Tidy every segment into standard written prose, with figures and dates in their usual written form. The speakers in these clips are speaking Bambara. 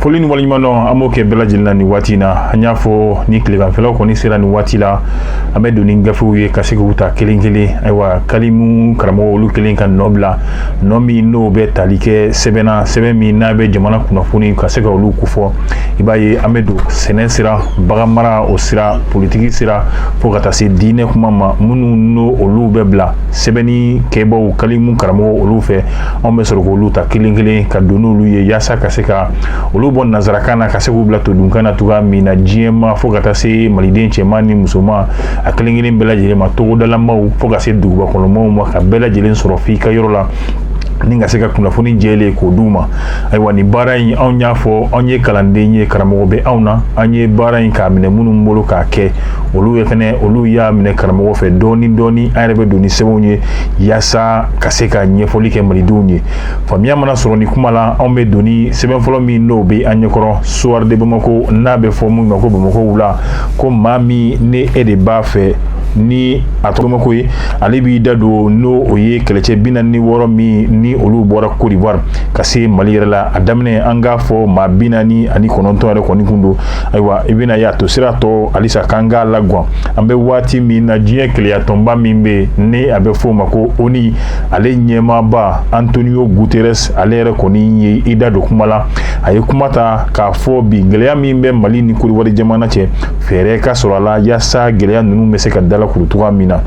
Foli ni waleɲuman dɔn, an b'o kɛ bɛɛ lajɛlen na nin waati in na. An y'a fɔ, ni tileganfɛlaw kɔni sera nin waati la, an bɛ don ni gafew ye ka se k'u ta kelen kelen. Ayiwa, kalimu karamɔgɔ olu kelen ka nɔ bila, nɔ min n'o bɛ tali kɛ sɛbɛn na, sɛbɛn min n'a bɛ jamana kunnafoni ka se ka olu kofɔ. I b'a ye, an bɛ don sɛnɛ sira, bagan mara o sira, politiki sira, fo ka taa se diinɛ kuma ma. Minnu n'o olu bɛ bila sɛbɛnni kɛbaw kalimu karamɔgɔ olu fɛ, anw bɛ sɔrɔ k'olu ta kelen kelen ka don n'olu ye, yaasa ka se ka olu bɔ nanzarakan na ka se k'u bila todunkan na cogoya min na diɲɛ ma, fo ka taa se maliden cɛman ni musoman a kelen kelen bɛɛ lajɛlen ma, togodalamaw fo ka se dugubakɔnɔmaw ma, ka bɛɛ lajɛlen sɔrɔ f'i ka yɔrɔ la ni ka se ka kunnafoni jɛlen k'o d'u ma. Ayiwa, nin baara in, anw y'a fɔ, anw ye kalanden ye, karamɔgɔ bɛ anw na. An ye baara in k'a minɛ minnu bolo k'a kɛ, olu ye fɛnɛ olu y'a minɛ karamɔgɔ fɛ dɔɔni dɔɔni. An yɛrɛ bɛ don ni sɛbɛnw ye yaasa ka se ka ɲɛfɔli kɛ malidenw ye. Faamuya mana sɔrɔ ni kuma la, anw bɛ don ni sɛbɛn fɔlɔ min n'o bɛ an ɲɛkɔrɔ, Soir de Bamako, n'a bɛ fɔ mun ma ko Bamakɔ wula, ko maa min ni e de b'a fɛ ni a tɔgɔmako ye, ale b'i da don n'o o ye kɛlɛcɛ 46 min ni olu bɔra Côte d'Ivoire ka se Mali yɛrɛ la. A daminɛ, an k'a fɔ maa 49 yɛrɛ kɔni kun don. Ayiwa, i bɛna ye a to sira tɔ halisa k'an k'a lagwan. An bɛ waati min na, diɲɛ keleyatɔnba min bɛ yen ni a bɛ f'o ma ko ONU, ale ɲɛmaaba Antonio Guterres, ale yɛrɛ kɔni ye i da don kuma la. A ye kuma ta k'a fɔ bi, gɛlɛya min bɛ Mali ni Côte d'Ivoire jamana cɛ, fɛɛrɛ ka sɔrɔ a la yaasa gɛlɛya ninnu bɛ se ka dalakuru cogoya min na.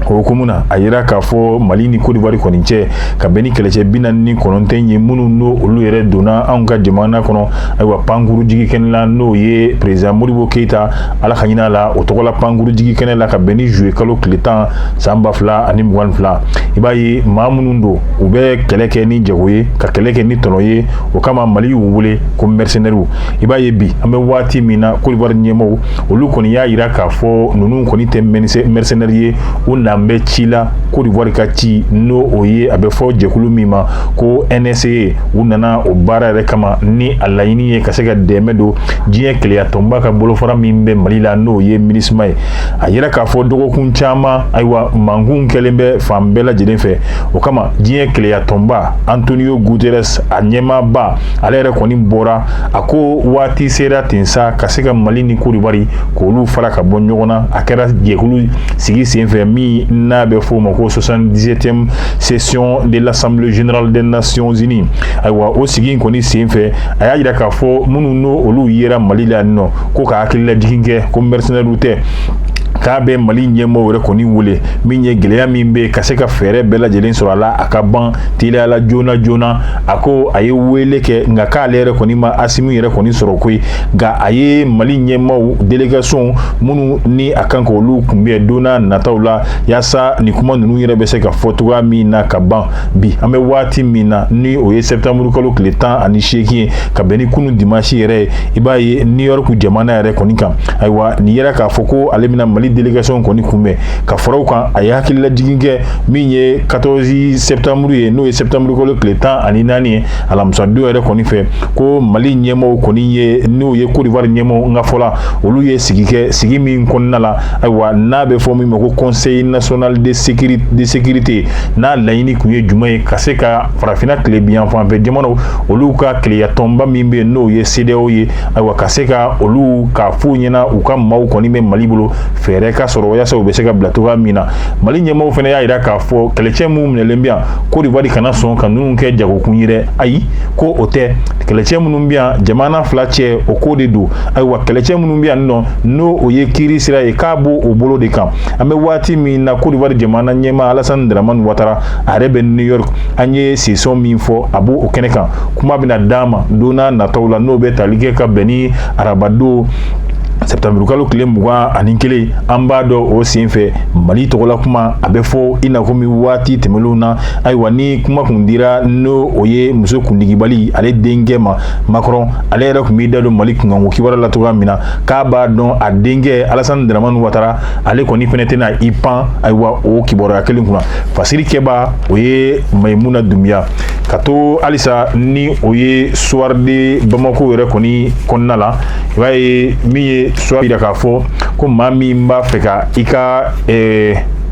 O hukumu na, a yira k'a fɔ Mali ni Côte d'Ivoire kɔni cɛ, ka bɛn ni kɛlɛcɛ 49 ye minnu n'o olu yɛrɛ donna anw ka jamana kɔnɔ, ayiwa, pankuru jigi kɛnɛ la, n'o ye président Modibo Keyita, Ala ka ɲin'a la, o tɔgɔla pankuru jigi kɛnɛ la, ka bɛn ni juillet kalo tile 10 san 2022. I b'a ye, maa minnu don, u bɛ kɛlɛ kɛ ni jago ye, ka kɛlɛ kɛ ni tɔnɔ ye, o kama Mali y'u wele ko mercenaires. I b'a ye, bi an bɛ waati min na, Côte d'Ivoire ɲɛmɔgɔw olu kɔni y'a yira k'a fɔ ninnu kɔni tɛ mercenaires ye, u n'an bɛ ci la, Côte d'Ivoire ka ci, n'o o ye a bɛ fɔ jɛkulu min ma ko NSA. U nana o baara yɛrɛ kama ni a laɲini ye ka se ka dɛmɛ don diɲɛ keleyatɔnba ka bolofara min bɛ Mali la, n'o ye MINUSMA ye. A yira k'a fɔ dɔgɔkun caman, ayiwa, mankun kɛlen bɛ fan bɛɛ lajɛlen fɛ. O kama, diɲɛ keleyatɔnba Antonio Guterres, a ɲɛmaaba, ale yɛrɛ kɔni bɔra, a ko waati sera ten sa ka se ka Mali ni Côte d'Ivoire k'olu fara ka bɔ ɲɔgɔn na. A kɛra jɛkulu sigi senfɛ min n'a bɛ f'o ma ko 77e session de l'Assemblée générale des Nations Unies. Ayiwa, o sigi in kɔni senfɛ, a y'a yira k'a fɔ minnu n'o olu yera Mali la yan nɔ, ko ka hakililajigin kɛ ko mercenaires tɛ, k'a bɛ Mali ɲɛmɔgɔw yɛrɛ kɔni wele min ye gɛlɛya min bɛ ka se ka fɛɛrɛ bɛɛ lajɛlen sɔrɔ a la, a ka ban teliyala joona joona. A ko a ye wele kɛ, nka k'ale yɛrɛ kɔni ma Asimi yɛrɛ kɔni sɔrɔ koyi. Nka a ye Mali ɲɛmaaw délégation minnu ni a kan k'olu kunbɛn don n'a nataw la, yaasa nin kuma ninnu yɛrɛ bɛ se ka fɔ cogoya min na ka ban. Bi an bɛ waati min na, ni o ye septembre kalo tile 18 ye, ka bɛn ni kunun dimanche yɛrɛ ye, i b'a ye, New York jamana yɛrɛ kɔni kan, ayiwa, nin yɛrɛ k'a fɔ ko ale bɛna Mali délégation kɔni kunbɛn ka fara o kan. A ye hakililajigin kɛ min ye 14 septembre ye, n'o ye septembre kalo tile 14 ye, alamisadon yɛrɛ kɔni fɛ, ko Mali ɲɛmɔgɔw kɔni ye, n'o ye Côte d'Ivoire ɲɛmɔgɔ n ka fɔla, olu ye sigi kɛ, sigi min kɔnɔna la, ayiwa, n'a bɛ fɔ min ma ko Conseil national de sécurité, n'a laɲini kun ye jumɛn ye? Ka se ka farafinna tile yan fan fɛ jamanaw olu ka keleyatɔnba min bɛ yen, n'o ye CEDEAO ye, ayiwa, ka se ka olu k'a f'u ɲɛna u ka maaw kɔni bɛ Mali bolo, fɛɛrɛ ka sɔrɔ walasa u bɛ se ka bila cogoya min na. Mali ɲɛmɔgɔw fana y'a jira k'a fɔ kɛlɛcɛ minnu minɛlen bɛ yan, Côte d'Ivoire kana sɔn ka ninnu kɛ jagokun ye dɛ. Ayi, ko o tɛ. Kɛlɛcɛ minnu bɛ yan, jamana fila cɛ o ko de don. Ayiwa, kɛlɛcɛ minnu bɛ yan nɔ, n'o o ye kiiri sira ye, k'a b'o o bolo de kan. An bɛ waati min na, Côte d'Ivoire jamana ɲɛmaa Alassane Dramane Ouattara, a yɛrɛ bɛ New York. An ye session min fɔ, a b'o o kɛnɛ kan. Kuma bɛna d'a ma don n'a nataw la, n'o bɛ tali kɛ ka bɛn ni arabadon septembre kalo tile 21. An b'a dɔn, o sen fɛ, Mali tɔgɔla kuma a bɛ fɔ i n'a komi waati tɛmɛnlenw na. Ayiwa, ni kuma kun dira, n'o o ye muso kundigibali ale denkɛ ma Macron, ale yɛrɛ tun b'i da don Mali kunkanko kibaruya la cogoya min na, k'a b'a dɔn a denkɛ Alassane Dramane Ouattara, ale kɔni fɛnɛ tɛna i pan, ayiwa, o kibaruya kelen kunna. Fasiri kɛba, o ye Mayimuna Dunbiya. Ka to halisa ni o ye Soir de Bamako yɛrɛ kɔni kɔnɔna la, i b'a ye, min ye Soir yira k'a fɔ ko maa min b'a fɛ ka i ka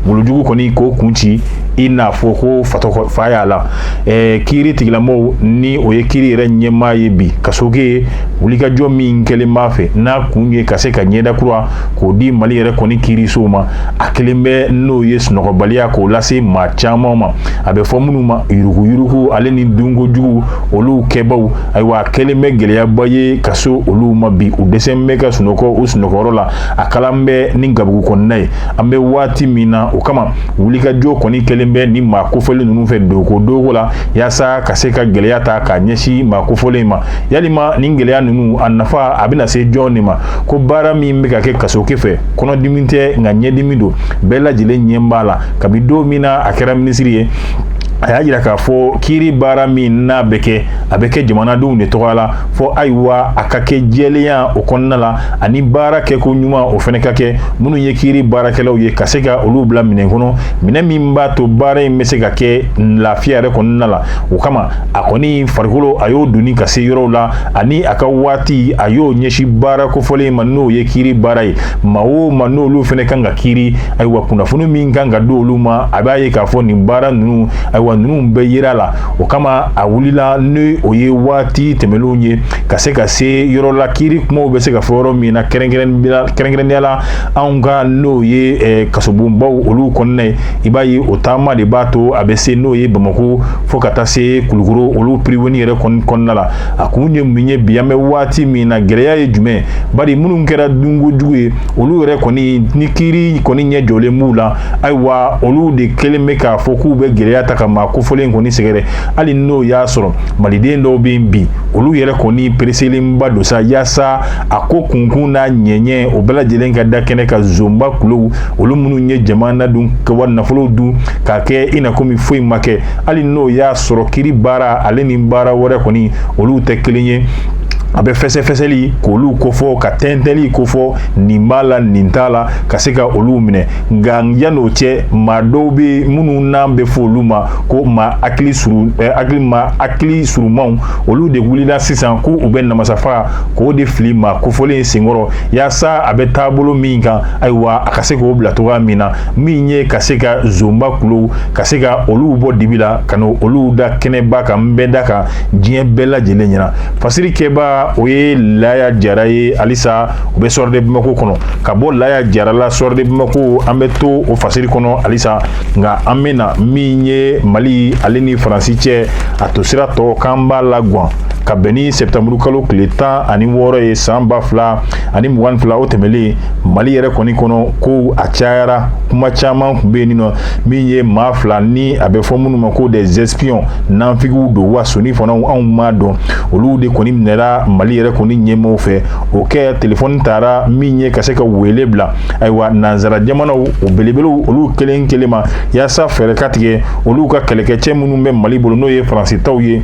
wulujugu kɔni k'o kun ci, I n'a fɔ ko fatɔ fa y'a la. Kiiri tigilamɔgɔw, ni o ye kiiri yɛrɛ ɲɛmaa ye bi, Kasoge wulikajɔ min kɛlen b'a fɛ, n'a kun ye ka se ka ɲɛda kura k'o di Mali yɛrɛ kɔni kiirisow ma, a kelen bɛ n'o ye sunɔgɔbaliya k'o lase maa caman ma, a bɛ fɔ minnu ma yuruguyurugu ale ni dunkojugu olu kɛbaw. Ayiwa, a kɛlen bɛ gɛlɛyaba ye ka so olu ma bi, u dɛsɛ bɛ ka sunɔgɔ u sunɔgɔyɔrɔ la. A kalan bɛ ni gabugu kɔnɔna ye an bɛ waati min na. O kama, wulikajɔ kɔni kɛlen bɛ ni maa kofɔlen ninnu fɛ doko doko la, yaasa ka se ka gɛlɛya ta k'a ɲɛsin maa kofɔlen ma. Yalima nin gɛlɛya ninnu, a nafa a bɛna se jɔn de ma? Ko baara min bɛ ka kɛ Kasoke fɛ, kɔnɔdimi tɛ, nka ɲɛdimi don, bɛɛ lajɛlen ɲɛ b'a la. Kabi don min na a kɛra minisiri ye, a y'a jira k'a fɔ kiiri baara min n'a bɛ kɛ, a bɛ kɛ jamanadenw de tɔgɔ la, fɔ ayiwa a ka kɛ jɛlenya o kɔnɔna la, ani baara kɛko ɲuman o fana ka kɛ. Minnu ye kiiri baarakɛlaw ye, ka se ka olu bila minɛn kɔnɔ, minɛn min b'a to baara in bɛ se ka kɛ lafiya yɛrɛ kɔnɔna la. O kama, a kɔni farikolo a y'o donni ka se yɔrɔw la, ani a ka waati a y'o ɲɛsin baara kofɔlen ma, n'o ye kiiri baara ye. Maa o maa n'olu fana kan ka kiiri, ayiwa, kunnafoni min kan ka di olu ma, a b'a ye k'a fɔ nin baara ninnu, ayiwa, ninnu bɛɛ yera la. O kama, a wulila ni o ye waati tɛmɛnlenw ye, ka se ka se yɔrɔ la kiiri kumaw bɛ se ka fɔ yɔrɔ min na, kɛrɛnkɛrɛnnenya la anw ka n'o ye kasobonbaw olu kɔnɔna ye. I b'a ye, o taama de b'a to a bɛ se n'o ye Bamakɔ fo ka taa se Kulukoro olu piriweni yɛrɛ kɔnɔna la. A kun ye mun ye? Bi an bɛ waati min na, gɛlɛya ye jumɛn? Bari minnu kɛra dunkojugu ye, olu yɛrɛ kɔni ni kiiri kɔni ɲɛ jɔlen b'u la, ayiwa, olu de kɛlen bɛ k'a fɔ k'u bɛ gɛlɛya ta ka maa kofɔlen kɔni sɛgɛrɛ, hali n'o y'a sɔrɔ maliden dɔw bɛ yen bi, olu yɛrɛ kɔni pereselenba don sa, yaasa a ko kunkun n'a ɲɛɲɛ o bɛɛ lajɛlen ka da kɛnɛ ka zonba kulow, olu minnu ye jamana dun ka wari nafolo dun k'a kɛ i na komi foyi ma kɛ, hali n'o y'a sɔrɔ kiiri baara ale ni baara wɛrɛ kɔni olu tɛ kelen ye. A bɛ fɛsɛfɛsɛli k'olu kofɔ, ka tɛntɛnli kofɔ, nin b'a la, nin t'a la, ka se ka olu minɛ. Nka yan'o cɛ, maa dɔw bɛ minnu n'an bɛ fɔ olu ma ko maa hakili suru, hakili maa hakili surumanw, olu de wulila sisan ko u bɛ namasafa k'o de fili maa kofɔlen senkɔrɔ, yaasa a bɛ taabolo min kan, ayiwa, a ka se k'o bila cogoya min na, min ye ka se ka zonba kulow, ka se ka olu bɔ dibi la, ka na olu da kɛnɛba kan, n bɛɛ da kan diɲɛ bɛɛ lajɛlen ɲɛna. Fasiri kɛba, o ye Laya Jara ye. Halisa u bɛ Soir de Bamako kɔnɔ. Ka bɔ Laya Jara la Soir de Bamako, an bɛ to o fasiri kɔnɔ halisa, nka an bɛ na min ye Mali ale ni Faransi cɛ, a to sira tɔ k'an b'a lagwan ka bɛn ni sɛtanburu kalo tile 16 ye, san 2022. O tɛmɛlen, Mali yɛrɛ kɔni kɔnɔ, ko a cayara, kuma caman tun bɛ yen nɔ. Min ye maa fila ni a bɛ fɔ minnu ma ko des espions, nanfigiw don wa soni fana, anw m'a dɔn, olu de kɔni minɛra Mali yɛrɛ kɔni ɲɛmaaw fɛ. O kɛ telefɔni taara min ye ka se ka wele bila, ayiwa, nansara jamanaw o belebelew olu kelen kelen ma, yaasa fɛɛrɛ ka tigɛ olu ka kɛlɛkɛcɛ minnu bɛ Mali bolo, n'o ye Faransi taw ye,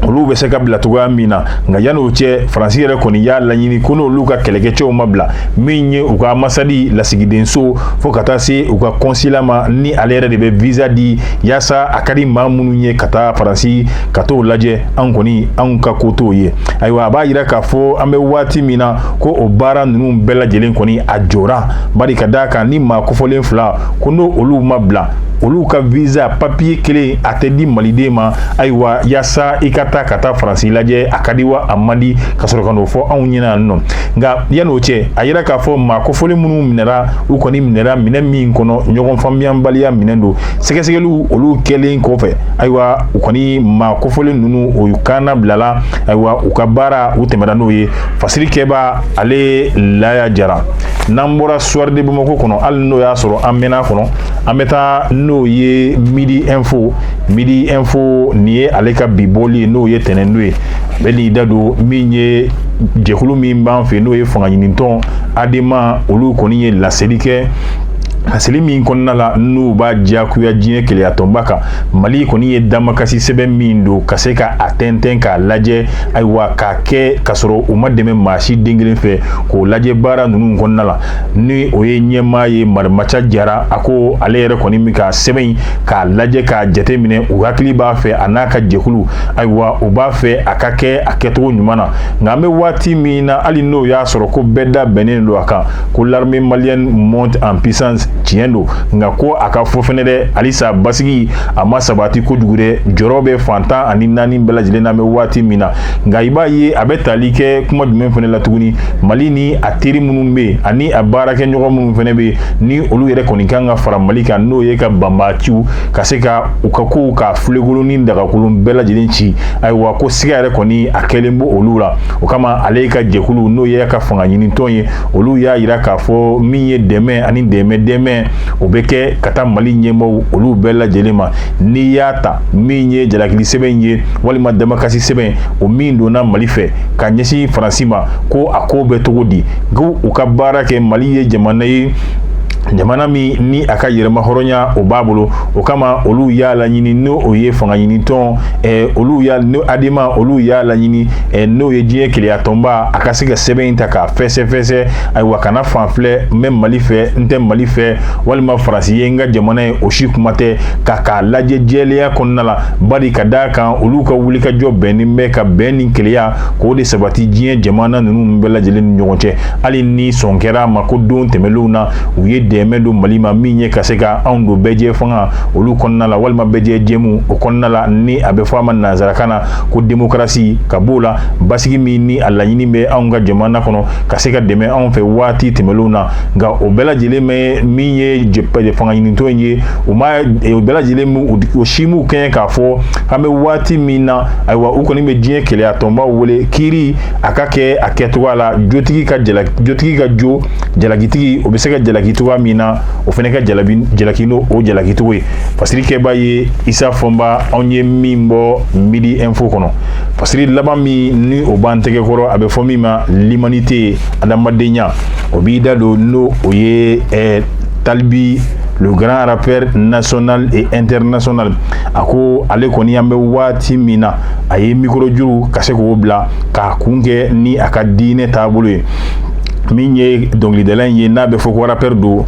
olu bɛ se ka bila cogoya min na. Nka yan'o cɛ, Faransi yɛrɛ kɔni y'a laɲini ko n'olu ka kɛlɛkɛcɛw ma bila, min ye u ka ambassade lasigidenso fo ka taa se u ka consulat ma, ni ale yɛrɛ de bɛ visa di yaasa a ka di maa minnu ye ka taa Faransi ka t'o lajɛ, an kɔni anw ka ko t'o ye. Ayiwa, a b'a yira k'a fɔ an bɛ waati min na ko o baara ninnu bɛɛ lajɛlen kɔni a jɔra, bari ka d'a kan ni maa kofɔlen fila ko n'o olu ma bila, olu ka visa papier kelen a tɛ di maliden ma, ayiwa, yaasa i ka taa ka taa Faransi lajɛ, a ka di wa a man di, ka sɔrɔ ka n'o fɔ anw ɲɛna yan nɔ. Nka yan'o cɛ, a yira k'a fɔ maa kofɔlen minnu minɛra, u kɔni minɛra minɛ min kɔnɔ, ɲɔgɔn faamuyabaliya minɛ don. Sɛgɛsɛgɛliw olu kɛlen kɔfɛ, ayiwa, u kɔni maa kofɔlen ninnu o kana bilala, ayiwa, u ka baara u tɛmɛra n'o ye. Fasiri kɛba, ale Laya Jara. N'an bɔra Soir de Bamako kɔnɔ, hali n'o y'a sɔrɔ an mɛnna kɔnɔ, an bɛ taa n'o ye Midi Info. Midi Info, nin ye ale ka bi bɔli ye, n'o ye tɛnɛndo ye. A bɛ n'i da don min ye jɛkulu min b'an fɛ, n'o ye fanga ɲinitɔn Adema, olu kɔni ye laseli kɛ, laseli min kɔnɔna la n'u b'a diyagoya diɲɛ kelenyatɔnba kan. Mali kɔni ye damakasi sɛbɛn min don ka se ka a tɛntɛn k'a lajɛ, ayiwa, k'a kɛ k'a sɔrɔ u ma dɛmɛ maa si den kelen fɛ k'o lajɛ baara ninnu kɔnɔna la, ni o ye ɲɛmaa ye Marimaca Jara. A ko ale yɛrɛ kɔni bɛ ka sɛbɛn in k'a lajɛ k'a jate minɛ, u hakili b'a fɛ a n'a ka jɛkulu, ayiwa, u b'a fɛ a ka kɛ a kɛcogo ɲuman na. Nka an bɛ waati min na, hali n'o y'a sɔrɔ ko bɛɛ da bɛnnen don a kan ko l'armée malienne monte en puissance. Tiɲɛ don, nka ko a ka fɔ fɛnɛ dɛ, halisa basigi a ma sabati kojugu dɛ, jɔrɔ bɛ fan 14 bɛɛ lajɛlen na bɛ waati min na. Nka i b'a ye a bɛ tali kɛ kuma jumɛn fɛnɛ la tuguni? Mali ni a teri minnu bɛ yen ani a baarakɛɲɔgɔn minnu fɛnɛ bɛ yen, ni olu yɛrɛ kɔni kan ka fara Mali kan, n'o ye ka banbaciw ka se ka u ka kow ka filekolon ni dagakolon bɛɛ lajɛlen ci. Ayiwa, ko siga yɛrɛ kɔni a kɛlen bɔ olu la. O kama ale ka jɛkulu, n'o ye ka fanga ɲinitɔn ye, olu y'a yira k'a fɔ min ye dɛmɛ ani dɛmɛ o bɛ kɛ ka taa Mali ɲɛmaaw olu bɛɛ lajɛlen ma. N'i y'a ta min ye jalakili sɛbɛn ye walima damakasi sɛbɛn, o min donna Mali fɛ ka ɲɛsin Faransi ma, ko a ko bɛ cogo di? Ko u ka baara kɛ. Mali ye jamana ye, jamana min ni a ka yɛrɛma hɔrɔnya o b'a bolo. O kama olu y'a laɲini, n'o o ye fanga ɲinitɔn olu y'a n'o ADEMA, olu y'a laɲini, n'o ye diɲɛ keleya tɔnba, a ka se ka sɛbɛn in ta k'a fɛsɛ fɛsɛ. Ayiwa, kana fan filɛ, n bɛ Mali fɛ, n tɛ Mali fɛ, walima Faransi ye n ka jamana ye, o si kuma tɛ, ka k'a lajɛ jɛlenya kɔnɔna la. Bari ka d'a kan olu ka wulikajɔ bɛnnin bɛ ka bɛn ni keleya k'o de sabati diɲɛ jamana ninnu bɛɛ lajɛlen ni ɲɔgɔn cɛ. Hali ni sɔn kɛra a ma ko don tɛmɛnlenw na u ye dɛmɛ don Mali ma, min ye ka se ka anw don bɛɛjɛ fanga olu kɔnɔna la, walima bɛɛjɛ jɛmu o kɔnɔna la, ni a bɛ fɔ a ma nanzarakan na ko démocratie, ka b'o la basigi min ni a laɲini bɛ anw ka jamana kɔnɔ, ka se ka dɛmɛ anw fɛ waati tɛmɛnlenw na. Nka o bɛɛ lajɛlen bɛ min ye fanga ɲinitɔ in ye, u ma o bɛɛ lajɛlen, o si m'u kɛɲɛ k'a fɔ an bɛ waati min na. Ayiwa, u kɔni bɛ diɲɛ keleya tɔnbaw wele kiiri a ka kɛ a kɛcogoya la. Jotigi ka jalaki, jotigi ka jo, jalakitigi o bɛ se ka jalaki cogoya min na, o fana ka jalaki n'o o jalakicogo ye. Fasiri kɛba ye Isa Fɔnba, anw ye min bɔ Midi Info kɔnɔ. Fasiri laban min ni o b'an tɛgɛ kɔrɔ, a bɛ fɔ min ma l'humanité, adamadenya, o b'i da don, n'o o ye Talibi, le grand rappeur national et international. A ko ale kɔni, an bɛ waati min na, a ye micro juru ka se k'o bila k'a kun kɛ ni a ka diinɛ taabolo ye. Min ye dɔnkilidala in ye, n'a bɛ fɔ ko rappeur don,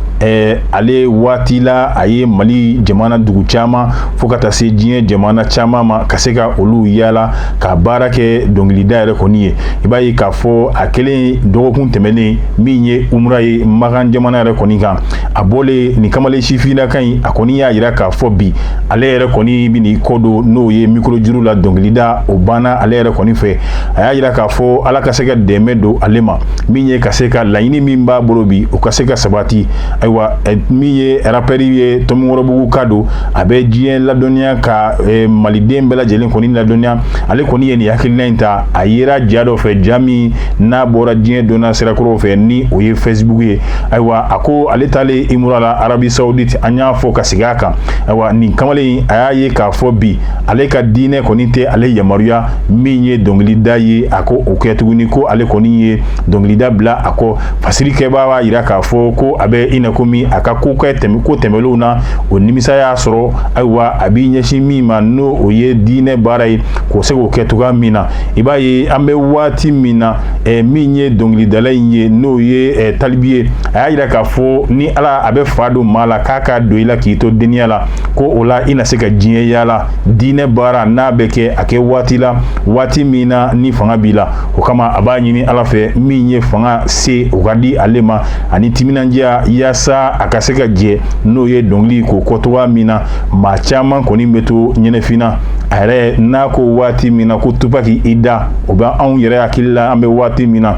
ale waati la a ye Mali jamana dugu caman fo ka taa se diɲɛ jamana caman ma, ka se ka olu yaala ka baara kɛ dɔnkilida yɛrɛ kɔni ye. I b'a ye k'a fɔ a kelen dɔgɔkun tɛmɛnen min ye umura ye Makan jamana yɛrɛ kɔni kan, a bɔlen nin kamalen sifinnaka in, a kɔni y'a yira k'a fɔ bi ale yɛrɛ kɔni bɛ n'i kɔ don, n'o ye micro juru la, dɔnkilida o banna ale yɛrɛ kɔni fɛ. A y'a yira k'a fɔ Ala ka se ka dɛmɛ don ale ma, min ye ka se ka laɲini min b'a bolo bi, o ka se ka sabati. Ayiwa, min ye rappeur ye, Tɔmɔkɔrɔbugu ka don, a bɛ diɲɛ ladɔnniya ka maliden bɛɛ lajɛlen kɔni ladɔnniya. Ale kɔni ye nin hakilina in ta, a yera ja dɔ fɛ, ja min n'a bɔra diɲɛ donna sirakɔrɔw fɛ, ni o ye Facebook ye. Ayiwa, a ko ale taalen Imura la Arabie Saoudite, an y'a fɔ ka segin a kan. Ayiwa, nin kamalen a y'a ye k'a fɔ bi ale ka diinɛ kɔni tɛ ale yamaruya min ye dɔnkilida ye, a ko o kɛ tuguni, ko ale kɔni ye dɔnkilida bila a kɔ. Fasiri kɛbaa b'a yira k'a fɔ ko a bɛ i na komi a ka ko kɛ tɛmɛ ko tɛmɛlenw na, o nimisa y'a sɔrɔ. Ayiwa, a b'i ɲɛsin min ma, n'o o ye diinɛ baara ye, k'o se k'o kɛ cogoya min na. I b'a ye an bɛ waati min na, min ye dɔnkilidala in ye, n'o ye Talibi ye, a y'a yira k'a fɔ ni Ala a bɛ fa don maa la k'a ka don i la k'i to deniya la, ko o la i na se ka diɲɛ yaala. Diinɛ baara n'a bɛ kɛ, a kɛ waati la, waati min na ni fanga b'i la. O kama a b'a ɲini Ala fɛ, min ye fanga se o ka di ale ma ani timinandiya, yaasa a ka se ka jɛ n'o ye dɔnkili k'o kɔ cogoya min na. Maa caman kɔni bɛ to ɲɛnɛfinna a yɛrɛ n'a ko waati min na ko Tupac i da, o bɛ anw yɛrɛ hakili la. An bɛ waati min na,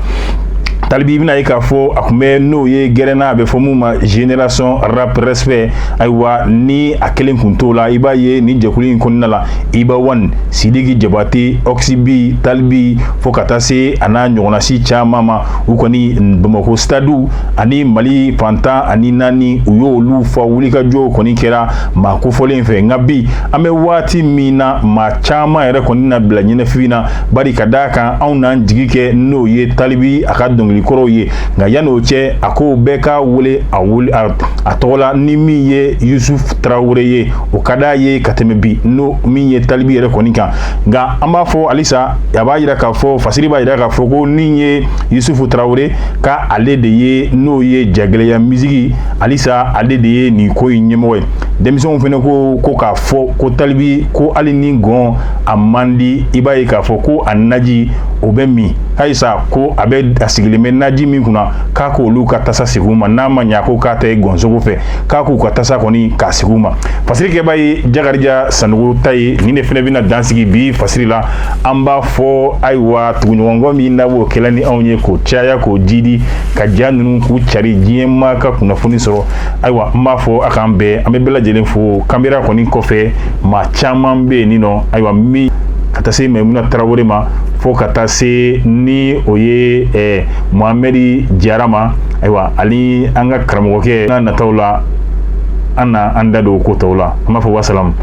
Talibi, i bɛna ye k'a fɔ a tun bɛ n'o ye gɛrɛnna, a bɛ fɔ mun ma Génération Rap Respect. Ayiwa, ni a kelen kun t'o la, i b'a ye nin jɛkulu in kɔnɔna la, Iba One, Sidiki Jabate, Oxybi, Talibi, fo ka taa se a n'a ɲɔgɔnnasi caman ma, u kɔni Bamakɔ stade ani Mali fan 14, u y'olu fɔ. Wulikajɔw kɔni kɛra maa kofɔlen fɛ. Nka bi an bɛ waati min na, maa caman yɛrɛ kɔni na bila ɲɛnɛfin na, bari ka d'a kan anw n'an jigi kɛ n'o ye Talibi a ka dɔnkili kɔrɔw ye. Nka yan'o cɛ, a ko bɛɛ k'a wele a wele a tɔgɔ la, ni min ye Yusuf Tarawele ye, o ka d'a ye ka tɛmɛ bi n'o min ye Talibi yɛrɛ kɔni kan. Nka an b'a fɔ halisa, a b'a yira k'a fɔ, fasiri b'a yira k'a fɔ ko min ye Yusufu Tarawele, ka ale de ye n'o ye jagɛlɛya misigi, halisa ale de ye nin ko in ɲɛmɔgɔ ye. Denmisɛnw fana ko k'a fɔ ko Talibi ko hali ni gɔn a man di, i b'a ye k'a fɔ ko a naji o bɛ min halisa, ko a bɛ a sigilen bɛ naji min kunna, k'a k'olu ka tasa segin u ma. N'a ma ɲa ko k'a tɛ gɔnsogo fɛ, k'a k'u ka tasa kɔni k'a segin u ma. Fasiri kɛba ye Jakarija Sanogo ta ye. Nin de fana bɛna dansigi bi fasiri la. An b'a fɔ ayiwa, tuguɲɔgɔnkɔ min n'a b'o kɛla ni anw ye k'o caya, k'o jidi, ka ja ninnu k'u cari, diɲɛ maa ka kunnafoni sɔrɔ. Ayiwa, n b'a fɔ a k'an bɛɛ, an bɛ bɛɛ lajɛlen fo. Kamera kɔni kɔfɛ, maa caman bɛ yen nin nɔ. Ayiwa, min ka taa se Maimuna Tarawele ma, fo ka taa se ni o ye Mohamɛdi Jara ma. Ayiwa, ani an ka karamɔgɔkɛ n'a nataw la, an na an da don ko tɔw la. An b'a fɔ wasalamu.